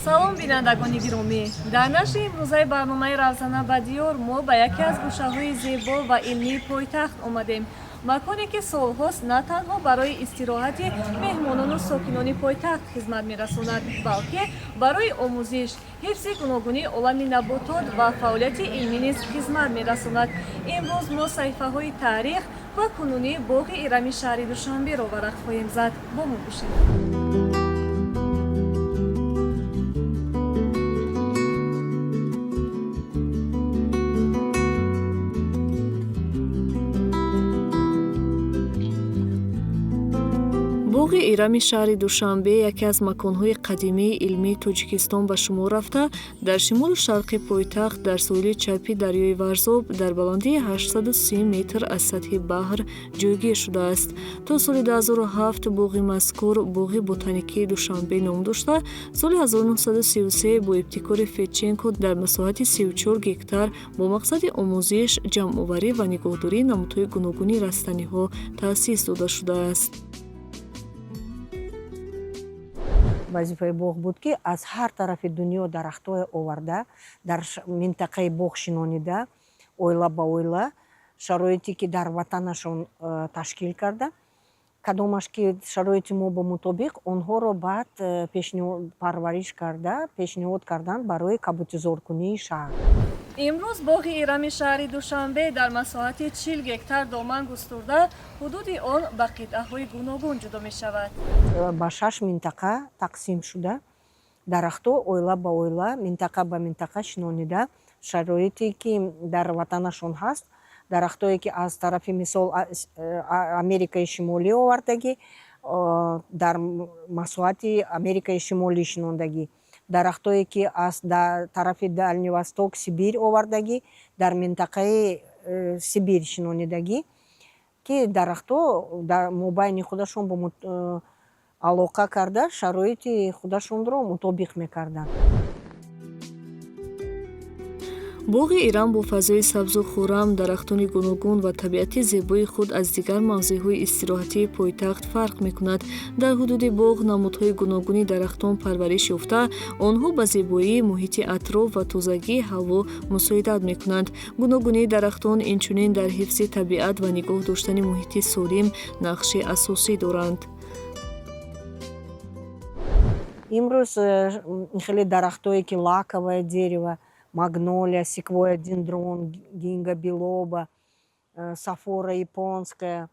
Салом, бинандагони гиромӣ! Дар нашри имрӯзаи барномаи «Равзана ба диёр» мо ба яке аз гӯшаҳои зебо ва илмии пойтахт омадем, маконе ки солҳост на танҳо барои истироҳати меҳмонону сокинони пойтахт хизмат мерасонад, балки барои омӯзиш, ҳифзи гуногунии олами наботот ва фаъолияти илмӣ низ хизмат мерасонад. Имрӯз мо саҳифаҳои таърих ва кунунии боғи Ирами шаҳри Душанберо варақ хоҳем зад. Бо мо бошед. Боғи Ирами шаҳри Душанбе яке аз маконҳои қадимии илмии Тоҷикистон ба шумор рафта, дар шимолу шарқи пойтахт, дар соҳили чапи дарёи Варзоб, дар баландии 830 метр аз сатҳи баҳр ҷойгир шудааст. То соли 2007 боғи мазкур Боғи ботаникии Душанбе ном дошта, соли 1933 бо ибтикори Федченко дар масоҳати 34 гектар бо мақсади омӯзиш, ҷамъоварӣ ва нигоҳдории намудҳои гуногуни растаниҳо таъсис дода шудааст. Вазифаи боғ буд, ки аз ҳар тарафи дунё дарахтҳое оварда, дар минтақаи боғ шинонида, оила ба оила, шароите ки дар ватанашон ташкил карда, кадомаш ки шароити мо ба мутобиқ, онҳоро баъд парвариш карда, пешниҳод карданд барои кабутизоркунии шаҳр. Имрӯз боғи Ирами шаҳри Душанбе дар масоҳати 40 гектар доман густурда, ҳудуди он ба қитъаҳои гуногун ҷудо мешавад. Ба шаш минтақа тақсим шуда, дарахтҳо оила ба оила, минтақа ба минтақа шинонида, шароите ки дар ватанашон ҳаст, дарахтое ки аз тарафи, мисол, Америкаи Шимолӣ овардагӣ, дар масоҳати Америкаи Шимолӣ шинондагӣ, дарахтое ки аз тарафи Дальний Восток, Сибирь овардагӣ, дар минтақаи Сибирь шинонидагӣ, ки дарахтҳо дар мобайни худашон бо алоқа карда, шароити худашонро мутобиқ мекарданд. Боғи Ирам бо фазои сабзу хуррам, дарахтони гуногун ва табиати зебои худ аз дигар мавзеъҳои истироҳатии пойтахт фарқ мекунад. Дар ҳудуди боғ намудҳои гуногуни дарахтон парвариш ёфта, онҳо ба зебоии муҳити атроф ва тозагии ҳаво мусоидат мекунанд. Гуногунии дарахтон инчунин дар ҳифзи табиат ва нигоҳ доштани муҳити солим нақши асосӣ доранд. Имрӯз хеле дарахтое ки лаковое дерево, магнолия, секвоя дендрон, гинкго билоба, софора японская,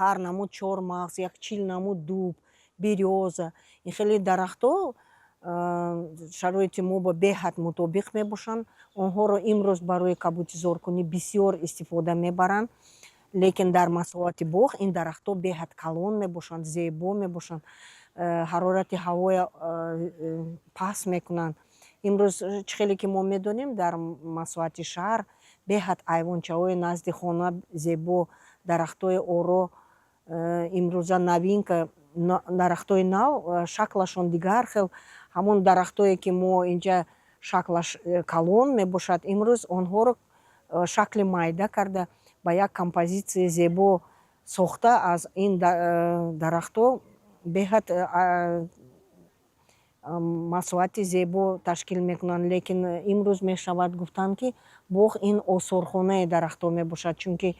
ҳар намуд чормағз, як 40 намуд дуб, берёза, ин хеле дарахтҳо шароити мо ба беҳад мутобиқ мебошанд. Онҳоро имрӯз барои кабутизоркунӣ бисёр истифода мебаранд, лекин дар масоҳати боғ ин дарахтҳо беҳад калон мебошанд, зебо мебошанд, ҳарорати ҳавоя паст мекунанд. Имрӯз, чӣ хеле ки мо медонем, дар масоҳати шаҳр беҳад айвончаҳои назди хона зебо, дарахтҳои оро, имрӯза новинка, дарахтҳои нав, шаклашон дигар хел. Ҳамон дарахтое ки мо инҷа шаклаш калон мебошад, имрӯз онҳоро шакли майда карда, ба як композитсияи зебо сохта, аз ин дарахтҳо беҳад масоҳати зебо ташкил мекунанд. Лекин имрӯз мешавад гуфтан, ки боғ ин осорхонаи дарахтҳо мебошад, чунки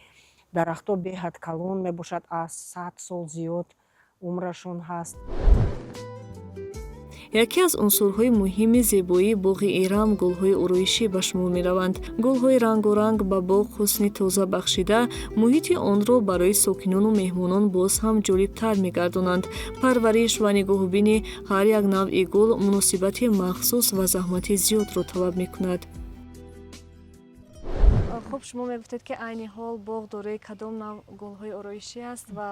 дарахтҳо беҳад калон мебошад, аз 100 сол зиёд умрашон ҳаст. Яке аз унсурҳои муҳими зебоии боғи Ирам гулҳои ороишӣ ба шумор мераванд. Гулҳои рангоранг ба боғ ҳусни тоза бахшида, муҳити онро барои сокинону меҳмонон боз ҳам ҷолибтар мегардонанд. Парвариш ва нигоҳубини ҳар як навъи гул муносибати махсус ва заҳмати зиёдро талаб мекунад. Хуб, шумо мегуфтед, ки айни ҳол боғ дорои кадом навъ гулҳои ороишӣ аст ва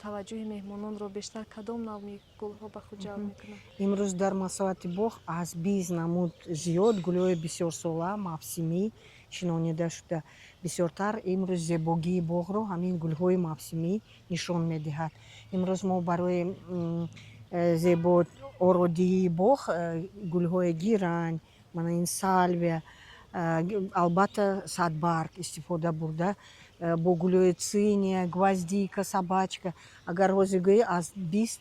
таваҷҷӯҳи меҳмононро бештар кадом навъи гулҳо ба худ ҷалб мекунад? Имрӯз дар масоҳати боғ аз 20 намуд зиёд гулҳои бисёрсола, мавсимӣ шинонида шуда. Бисёртар имрӯз зебогии боғро ҳамин гулҳои мавсимӣ нишон медиҳад. Имрӯз мо барои зебо ородии боғ гулҳои герань, мана ин сальвия, албатта, садбарг истифода бурда, бо гулҳои цинния, гвоздика, собачка. Агар ҳозир гӯӣ, аз 20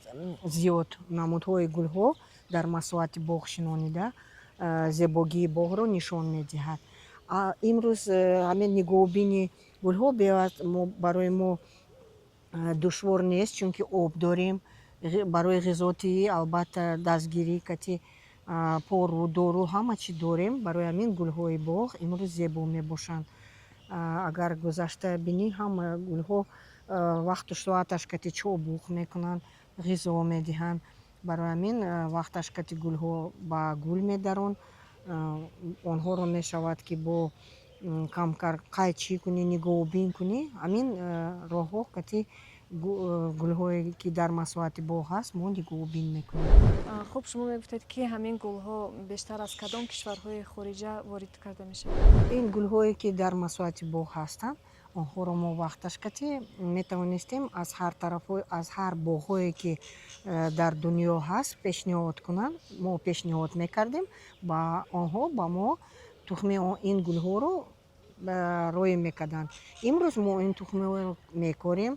зиёд намудҳои гулҳо. Дар масоҳати боғ шинонида, зебогии боғро нишон медиҳад. Имрӯз ҳамин нигоҳубини гулҳо барои мо душвор нест, чунки об дорем барои ғизодиҳӣ, албатта, дастгирӣ кати пору, дору, ҳама чӣ дорем. Барои ҳамин гулҳои боғ имрӯз зебо мебошанд. Агар гузашта бинӣ, ҳама гулҳо вақту соаташ кати чобуқ мекунанд, ғизо медиҳанд. Барои ҳамин вақташ кати гулҳо ба гул медаронд. Онҳоро мешавад, ки бо камкар қайчӣ кунӣ, нигоҳубин кунӣ. Ҳамин роҳҳо кати гулҳое, ки дар масоҳати боғ ҳаст, мо нигоҳубин мекунем. Хуб, шумо мегуфтед, ки ҳамин гулҳо бештар аз кадом кишварҳои хориҷа ворид карда мешаванд? Ин гулҳое, ки дар масоҳати боғ ҳастанд, онҳоро мо вақташ кати метавонистем аз ҳар тарафҳо, аз ҳар боғҳое, ки дар дунё ҳаст, пешниҳод кунанд, мо пешниҳод мекардем ба онҳо, ба мо тухми ин гулҳоро роӣ мекарданд. Имрӯз мо ин тухмиҳоро мекорем.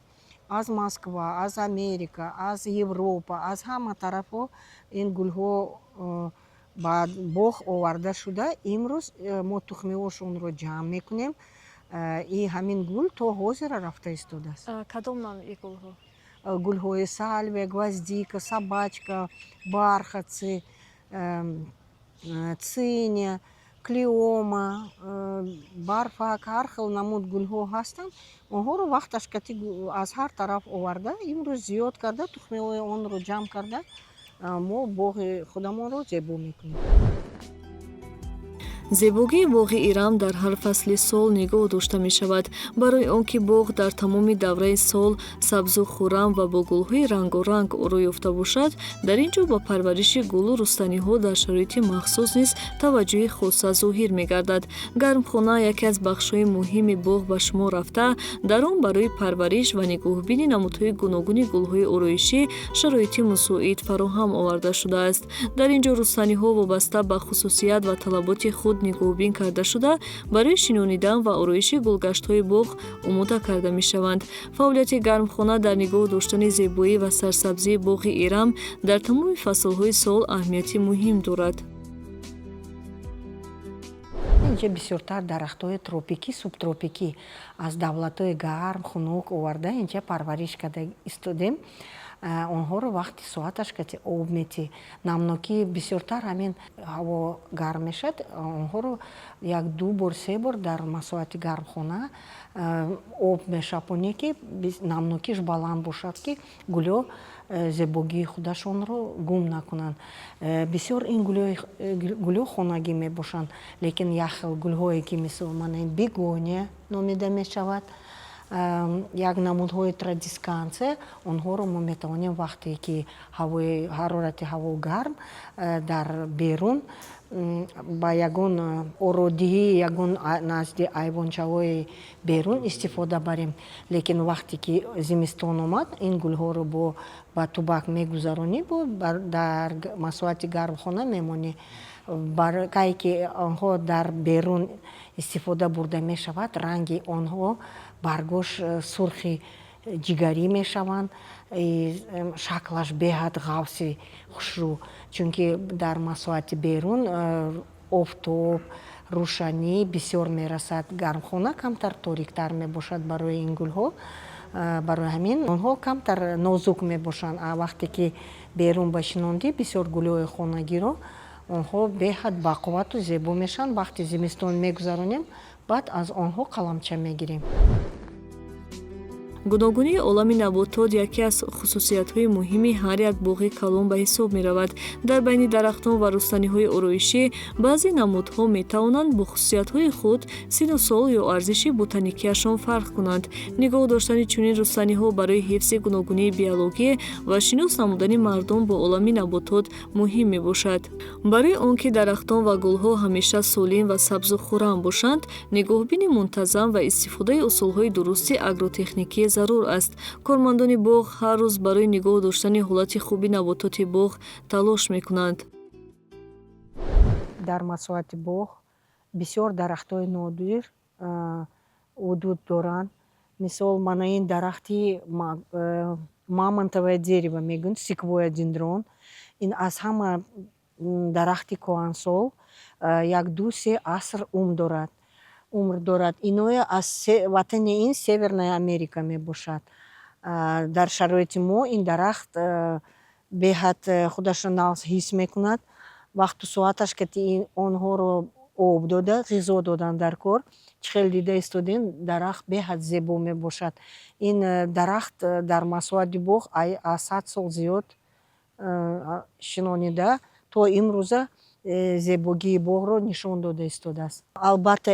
Аз Москва, аз Америка, аз Европа, аз ҳама тарафҳо ин гулҳо ба боғ оварда шуда, имрӯз мо тухмиҳошонро ҷамъ мекунем. И ҳамин гул то ҳозира рафта истодааст. Кадом навъи гулҳо? Гулҳои сальвия, гвоздика, собачка, бархатцы, цинния, клеома, барфак, ҳар хел намуд гулҳо ҳастанд. Онҳоро вақташ кати аз ҳар тараф оварда, имрӯз зиёд карда, тухмиҳои онро ҷамъ карда, мо боғи худамонро зебо мекунем. Зебогии боғи Ирам дар ҳар фасли сол нигоҳ дошта мешавад. Барои он ки боғ дар тамоми давраи сол сабзу хуррам ва бо гулҳои рангоранг оро ёфта бошад, дар ин ҷо ба парвариши гулу рустаниҳо дар шароити махсус низ таваҷҷӯҳи хоса зоҳир мегардад. Гармхона яке аз бахшҳои муҳими боғ ба шумор рафта, дар он барои парвариш ва нигоҳубини намудҳои гуногуни гулҳои ороишӣ шароити мусоид фароҳам оварда шудааст. Дар ин ҷо рустаниҳо вобаста ба хусусият ва талаботи худ нигоҳубин карда шуда, барои шинонидан ва ороиши гулгаштҳои боғ омода карда мешаванд. Фаъолияти гармхона дар нигоҳ доштани зебоӣ ва сарсабзии боғи Ирам дар тамоми фаслҳои сол аҳамияти муҳим дорад. Инҷа бисёртар дарахтҳои тропикӣ, субтропикӣ аз давлатҳои гарм, хунук оварда, инҷа парвариш карда истодем. Онҳоро вақти соаташ кати об метӣ, намнокӣ бисёртар, ҳамин ҳаво гарм мешавад, онҳоро як ду бор, се бор дар масоҳати гармхона об мешапонӣ, ки намнокиш баланд бошад, ки гулҳо зебогии худашонро гум накунанд. Бисёр ин гулҳо хонагӣ мебошанд, лекин як хел гулҳое, ки мисол мана ин бегония номида мешавад, як намудҳои традесканция, онҳоро мо метавонем вақте ки ҳавои ҳарорати ҳаво гарм, дар берун ба ягон ородиҳӣ, ягон назди айвончаҳои берун истифода барем. Лекин вақте ки зимистон омад, ин гулҳоро бо ба тубак мегузаронӣ, бо дар масоҳати гармхона мемонӣ. Кае ки онҳо дар берун истифода бурда мешавад, ранги онҳо, баргош сурхи ҷигарӣ мешаванд, шаклаш беҳад ғафси хушрӯ, чунки дар масоҳати берун офтоб, рӯшанӣ бисёр мерасад. Гармхона камтар ториктар мебошад барои ин гулҳо, барои ҳамин онҳо камтар нозук мебошанд. А вақте ки берун ба шинондӣ бисёр гулҳои хонагиро, онҳо беҳад бақуввату зебо мешаванд. Вақти зимистон мегузаронем, баъд аз онҳо қаламча мегирем. Гуногунии олами наботот яке аз хусусиятҳои муҳими ҳар як боғи калон ба ҳисоб меравад. Дар байни дарахтон ва рустаниҳои ороишӣ баъзе намудҳо метавонанд бо хусусиятҳои худ, сину сол ё арзиши ботаникияшон фарқ кунанд. Нигоҳ доштани чунин рустаниҳо барои ҳифзи гуногунии биологӣ ва шинос намудани мардум бо олами наботот муҳим мебошад. Барои он ки дарахтон ва гулҳо ҳамеша солим ва сабзу хуррам бошанд, нигоҳубини мунтазам ва истифодаи усулҳои дурусти агротехникӣ зарур аст. Кормандони боғ ҳар рӯз барои нигоҳ доштани ҳолати хуби набототи боғ талош мекунанд. Дар масоҳати боғ бисёр дарахтҳои нодир вуҷуд доранд. Мисол, мана ин дарахти мамонтовое дерево мегӯянд, секвоя дендрон. Ин аз ҳама дарахти коҳансол, як ду се аср умр дорад. Иное аз ватани ин Северная Америка мебошад. Дар шароити мо ин дарахт беҳад худашро нағз ҳис мекунад. Вақту соаташ ки онҳоро об дода, ғизо додан дар кор. Чӣ хел дида истодем, дарахт беҳад зебо мебошад. Ин дарахт дар масоҳати боғ аз 100 сол зиёд шинонида, то имрӯза зебогии боғро нишон дода истодааст. Албатта,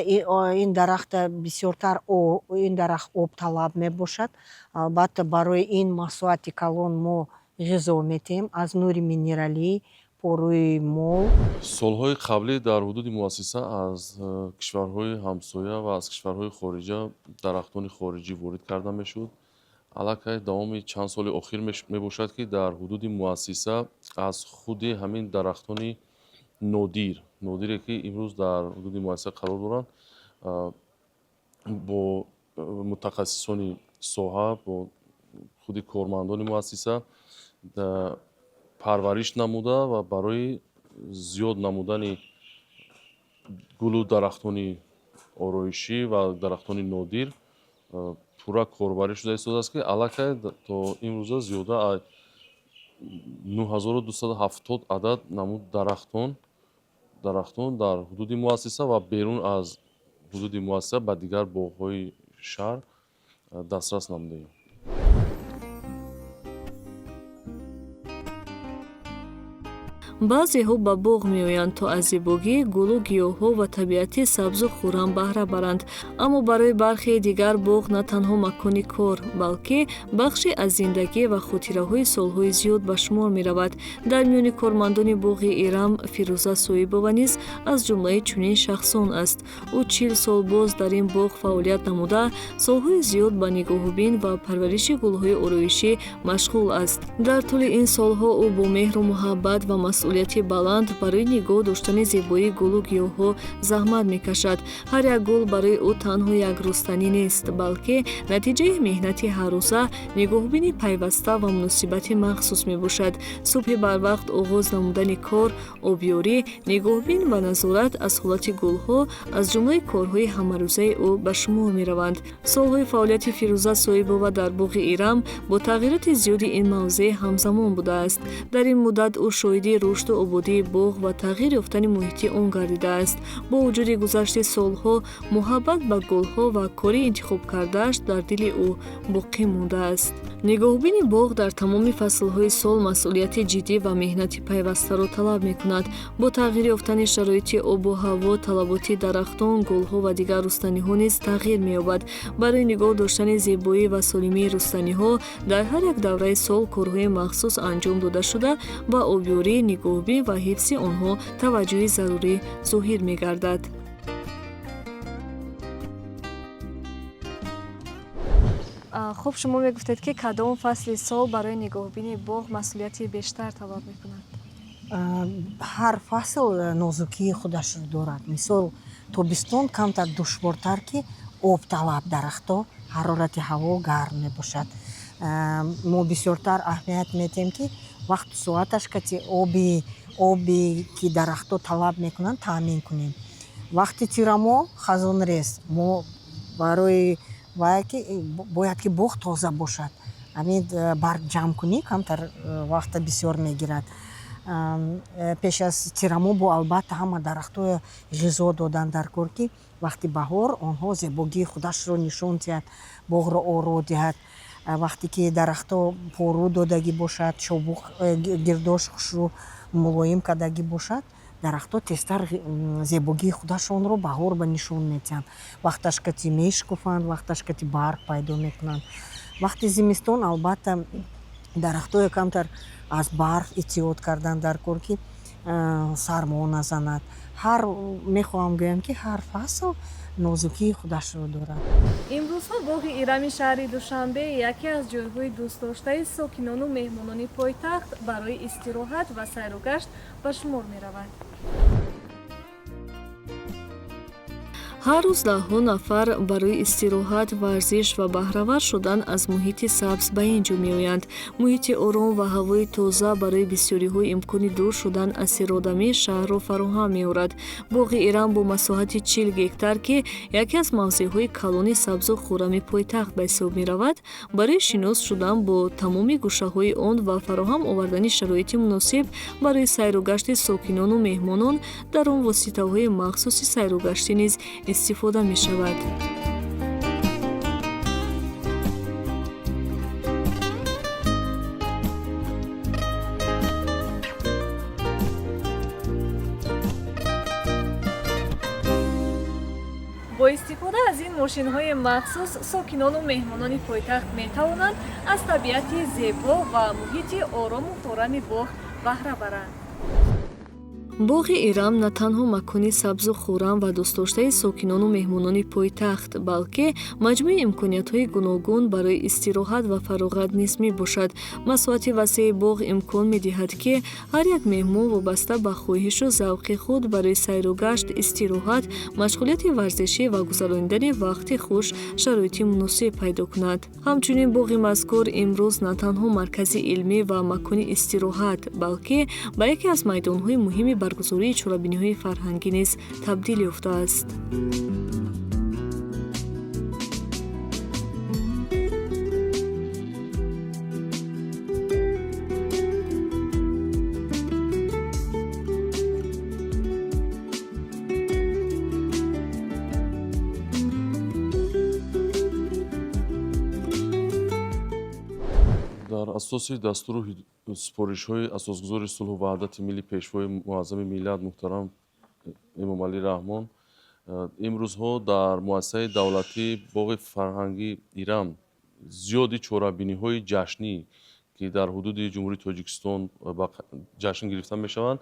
ин дарахта бисёртар, ин дарахт обталаб мебошад. Албатта, барои ин масоҳати калон мо ғизо метиҳем аз нури минералӣ, порӯи мол. Солҳои қаблӣ дар ҳудуди муассиса аз кишварҳои ҳамсоя ва аз кишварҳои хориҷа дарахтони хориҷӣ ворид карда мешуд. Аллакай давоми чанд соли охир мебошад, ки дар ҳудуди муассиса аз худи ҳамин дарахтони нодир, нодире ки имрӯз дар ҳудуди муассиса қарор доранд, бо мутахассисони соҳа, бо худи кормандони муассиса парвариш намуда ва барои зиёд намудани гулу дарахтони ороишӣ ва дарахтони нодир пурра корбарӣ шуда истодааст, ки аллакай то имрӯза зиёда аз 9270 адад намуд дарахтон дар ҳудуди муассиса ва берун аз ҳудуди муассиса ба дигар боғҳои шаҳр дастрас намудаем. Баъзеҳо ба боғ меоянд, то аз зебогии гулу гиёҳҳо ва табиати сабзу хуррам баҳра баранд, аммо барои бархеи дигар боғ на танҳо макони кор, балки бахше аз зиндагӣ ва хотираҳои солҳои зиёд ба шумор меравад. Дар миёни кормандони боғи Ирам Фирӯза Соибова низ аз ҷумлаи чунин шахсон аст. Ӯ 40 сол боз дар ин боғ фаъолият намуда, солҳои зиёд ба нигоҳубин ва парвариши гулҳои ороишӣ машғул аст. Дар тӯли ин солҳо ӯ бо меҳру муҳаббат ва масъулияти баланд барои нигоҳ доштани зебоии гулу гиёҳҳо заҳмат мекашад. Ҳар як гул барои ӯ танҳо як рустанӣ нест, балки натиҷаи меҳнати ҳаррӯза, нигоҳубини пайваста ва муносибати махсус мебошад. Субҳи барвақт оғоз намудани кор, обёрӣ, нигоҳубин ва назорат аз ҳолати гулҳо аз ҷумлаи корҳои ҳамарӯзаи ӯ ба шумор мераванд. Солҳои фаъолияти Фирӯза Соибова дар боғи Ирам бо тағйироти зиёди ин мавзеъ ҳамзамон будааст. Дар ин муддат ӯ шоҳиди рушду ободии боғ ва тағйир ёфтани муҳити он гардидааст. Бо вуҷуди гузашти солҳо, муҳаббат ба гулҳо ва кори интихобкардааш дар дили ӯ боқӣ мондааст. Нигоҳубини боғ дар тамоми фаслҳои сол масъулияти ҷиддӣ ва меҳнати пайвастаро талаб мекунад. Бо тағйир ёфтани шароити обу ҳаво, талаботи дарахтон, гулҳо ва дигар рустаниҳо низ тағйир меёбад. Барои нигоҳ доштани зебоӣ ва солимии рустаниҳо дар ҳар як давраи сол корҳои махсус анҷом дода шуда, ба обёрӣ, нигоҳубин ва ҳифзи онҳо таваҷҷӯҳи зарурӣ зоҳир мегардад. Хуб, шумо мегуфтед, ки кадом фасли сол барои нигоҳубини боғ масъулияти бештар талаб мекунад? Ҳар фасл нозукии худашро дорад. Мисол, тобистон камтар душвортар, ки обталаб дарахто, ҳарорати ҳаво гарм мебошад. Мо бисёртар аҳамият медиҳем, ки вақту соаташ кати оби ки дарахтҳо талаб мекунанд, таъмин кунем. Вақти тирамоҳ, хазонрез, мо барои вае ки бояд ки боғ тоза бошад, ҳамин барг ҷамъкунӣ камтар вақта бисёр мегирад. Пеш аз тирамоҳ бо албатта ҳама дарахтҳоя ғизо додан дар кор, ки вақти баҳор онҳо зебогии худашро нишон диҳад, боғро оро диҳад. Вақте ки дарахтҳо пору додагӣ бошад, чобуқ гирдош хушрӯ мулоим кардагӣ бошад, дарахтҳо тезтар зебогии худашонро баҳор ба нишон медиҳанд. Вақташ кати мешукуфанд, вақташ кати барг пайдо мекунанд. Вақти зимистон албатта дарахтҳое камтар аз барф эҳтиёт кардан дар кор, ки сармо назанад. Ҳар мехоҳам гӯям, ки ҳар фасл нозукии худашро дорад. Имрӯзҳо боғи Ирами шаҳри Душанбе яке аз ҷойҳои дӯстдоштаи сокинону меҳмонони пойтахт барои истироҳат ва сайру гашт ба шумор меравад. Ҳар рӯз даҳҳо нафар барои истироҳат, варзиш ва баҳравар шудан аз муҳити сабз ба ин ҷо меоянд. Муҳити ором ва ҳавои тоза барои бисёриҳо имкони дур шудан аз серодамии шаҳрро фароҳам меорад. Боғи Ирам бо масоҳати 40 гектар, ки яке аз мавзеъҳои калони сабзу хуррами пойтахт ба ҳисоб меравад, барои шинос шудан бо тамоми гӯшаҳои он ва фароҳам овардани шароити муносиб барои сайру гашти сокинону меҳмонон дар он воситаҳои махсуси сайругаштӣ низ истифода мешавад. Бо истифода аз ин мошинҳои махсус сокинону меҳмонони пойтахт метавонанд аз табиати зебо ва муҳити орому хуррами боғ баҳра баранд. Боғи Ирам на танҳо макони сабзу хуррам ва дӯстдоштаи сокинону меҳмонони пойтахт, балки маҷмӯи имкониятҳои гуногун барои истироҳат ва фароғат низ мебошад. Масоҳати васеи боғ имкон медиҳад, ки ҳар як меҳмон вобаста ба хоҳишу завқи худ барои сайру гашт, истироҳат, машғулияти варзишӣ ва гузаронидани вақти хуш шароити муносиб пайдо кунад. Ҳамчунин боғи мазкур имрӯз на танҳо маркази илмӣ ва макони истироҳат, балки ба яке аз майдонҳои муҳими баргузории чорабиниҳои фарҳангӣ низ табдил ёфтааст. Дар асоси дастуру супоришҳои асосгузори сулҳу ваҳдати миллӣ, Пешвои муаззами миллат муҳтарам Эмомалӣ Раҳмон, имрӯзҳо дар муассисаи давлатии боғи фарҳангии Ирам зиёди чорабиниҳои ҷашнӣ, ки дар ҳудуди Ҷумҳурии Тоҷикистон ба ҷашн гирифта мешаванд,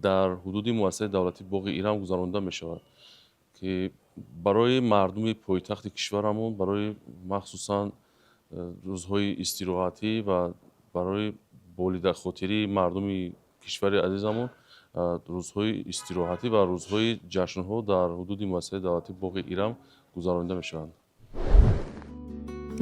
дар ҳудуди муассисаи давлатии боғи Ирам гузаронида мешавад, ки барои мардуми пойтахти кишварамон, барои махсусан рӯзҳои истироҳатӣ ва барои болидахотирии мардуми кишвари азизамон рӯзҳои истироҳатӣ ва рӯзҳои ҷашнҳо дар ҳудуди муассисаи давлатии боғи Ирам гузаронида мешаванд.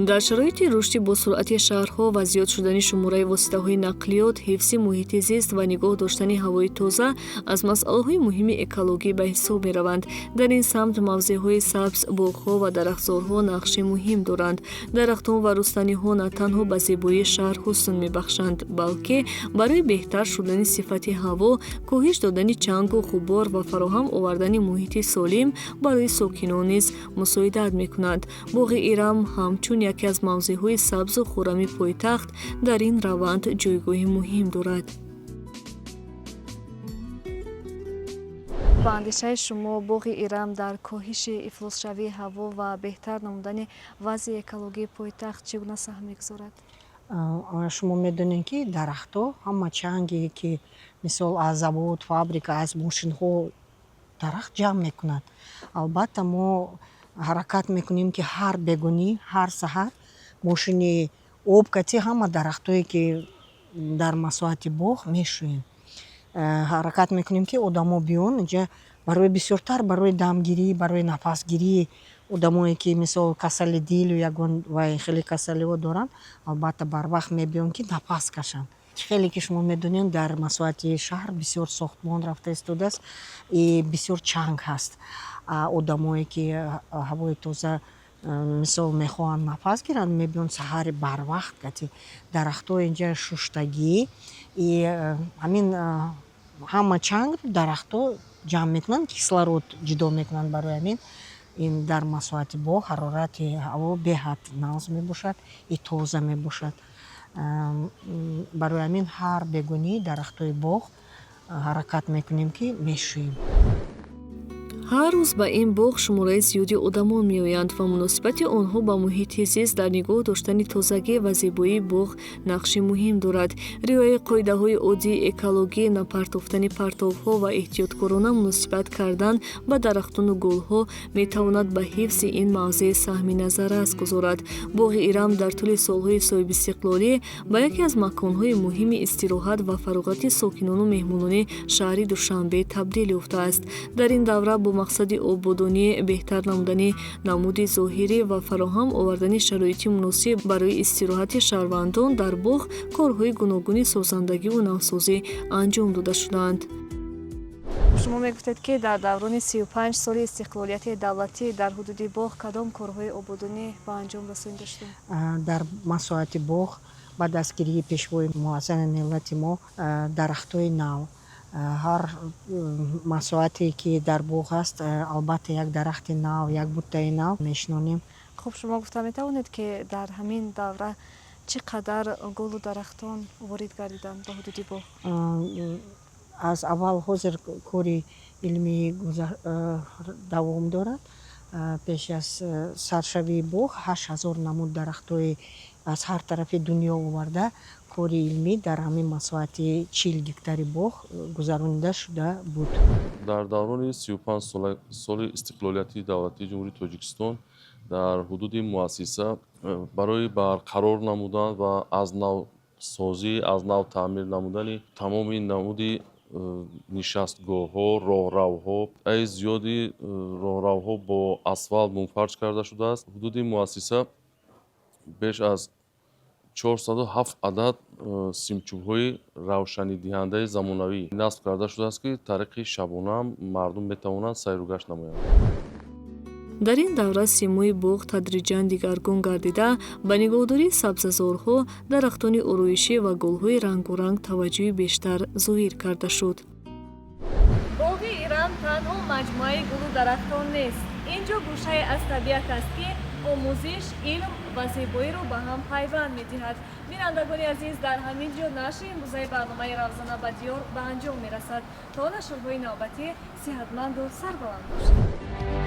Дар шароити рушди босуръати шаҳрҳо ва зиёд шудани шумораи воситаҳои нақлиёт, ҳифзи муҳити зист ва нигоҳ доштани ҳавои тоза аз масъалаҳои муҳими экологӣ ба ҳисоб мераванд. Дар ин самт мавзеъҳои сабз, боғҳо ва дарахтзорҳо нақши муҳим доранд. Дарахтон ва рустаниҳо на танҳо ба зебоии шаҳр ҳусн мебахшанд, балки барои беҳтар шудани сифати ҳаво, коҳиш додани чангу ғубор ва фароҳам овардани муҳити солим барои сокинон низ мусоидат мекунанд. Боғи Ирам ҳамчун яке аз мавзеъҳои сабзу хуррами пойтахт дар ин раванд ҷойгоҳи муҳим дорад. Ба андешаи шумо, боғи Ирам дар коҳиши ифлосшавии ҳаво ва беҳтар намудани вазъи экологии пойтахт чӣ гуна саҳм мегузорад? Шумо медонед, ки дарахтҳо ҳама чанге, ки мисол аз завод, фабрика, аз мошинҳо дарахт ҷамъ мекунад. Албатта, мо ҳаракат мекунем, ки ҳар бегунӣ, ҳар саҳар мошини об кати ҳама дарахтҳое, ки дар масоҳати боғ, мешӯем. Ҳаракат мекунем, ки одамо биён инҷа барои бисёртар барои дамгирӣ, барои нафасгирӣ. Одамое, ки мисол касали дилу ягон вай хеле касалиҳо доранд, албатта, барвақт мебиён, ки нафас кашанд. Хеле ки шумо медонед, дар масоҳати шаҳр бисёр сохтмон рафта истодааст и бисёр чанг ҳаст. Одамое, ки ҳавои тоза мисол мехоҳанд нафас гиранд, мебиён саҳари барвақт кати дарахтҳо инҷа шуштагӣ и ҳамин ҳама чанг дарахтҳо ҷамъ мекунанд, кислород ҷудо мекунанд. Барои ҳамин ин дар масоҳати боғ ҳарорати ҳаво беҳад нағз мебошад и тоза мебошад. Барои ҳамин ҳар бегунӣ дарахтҳои боғ ҳаракат мекунем, ки мешӯем. Ҳар рӯз ба ин боғ шумораи зиёди одамон меоянд ва муносибати онҳо ба муҳити зист дар нигоҳ доштани тозагӣ ва зебоии боғ нақши муҳим дорад. Риояи қоидаҳои оддии экологӣ, напартофтани партовҳо ва эҳтиёткорона муносибат кардан ба дарахтону гулҳо метавонад ба ҳифзи ин мавзеъ саҳми назаррас гузорад. Боғи Ирам дар тӯли солҳои соҳибистиқлолӣ ба яке аз маконҳои муҳими истироҳат ва фароғати сокинону меҳмонони шаҳри Душанбе табдил ёфтааст. Дар ин давра бо мақсади ободонӣ, беҳтар намудани намуди зоҳирӣ ва фароҳам овардани шароити муносиб барои истироҳати шаҳрвандон дар боғ корҳои гуногуни созандагиву навсозӣ анҷом дода шудаанд. Шумо мегуфтед, ки дар даврони 35 соли истиқлолияти давлатӣ дар ҳудуди боғ кадом корҳои ободонӣ ба анҷом расонида шуданд? Дар масоҳати боғ ба дастгирии Пешвои муаззами миллати мо дарахтҳои нав, ҳар масоҳате ки дар боғ аст, албатта, як дарахти нав, як буттаи нав мешинонем. Хуб, шумо гуфта метавонед, ки дар ҳамин давра чӣ қадар гулу дарахтон ворид гардиданд ба ҳудуди боғ? Аз аввал ҳозир кори илмӣ давом дорад. Пеш аз саршавии боғ 8000 намуд дарахтҳои аз ҳар тарафи дунё оварда, кори илмӣ дар ҳамин масоҳати 40 гектари боғ гузаронида шуда буд. Дар даврони 35 соли истиқлолияти давлатии Ҷумҳурии Тоҷикистон дар ҳудуди муассиса барои барқарор намудан ва аз навсозӣ, аз нав таъмир намудани тамоми намуди нишастгоҳҳо, роҳравҳо, ай зиёди роҳравҳо бо асфалт мунфарш карда шудааст. Ҳудуди муассиса беш аз 407 адад симчӯбҳои равшанидиҳандаи замонавӣ насб карда шудааст, ки тариқи шабонаам мардум метавонанд сайру гашт намоянд. Дар ин давра симои боғ тадриҷан дигаргун гардида, ба нигоҳдории сабзазорҳо, дарахтони ороишӣ ва гулҳои рангоранг таваҷҷӯҳи бештар зоҳир карда шуд. Боғи Ирам танҳо маҷмӯаи гулу дарахтон нест. Ин ҷо гӯшае аз табиат аст, ки омӯзиш, илм ва зебоиро ба ҳам пайванд медиҳад. Бинандагони азиз, дар ҳамин ҷо нашри имрӯзаи барномаи «Равзана ба диёр» ба анҷом мерасад. То нашрҳои навбатӣ сиҳатманду сарбаланд бошед.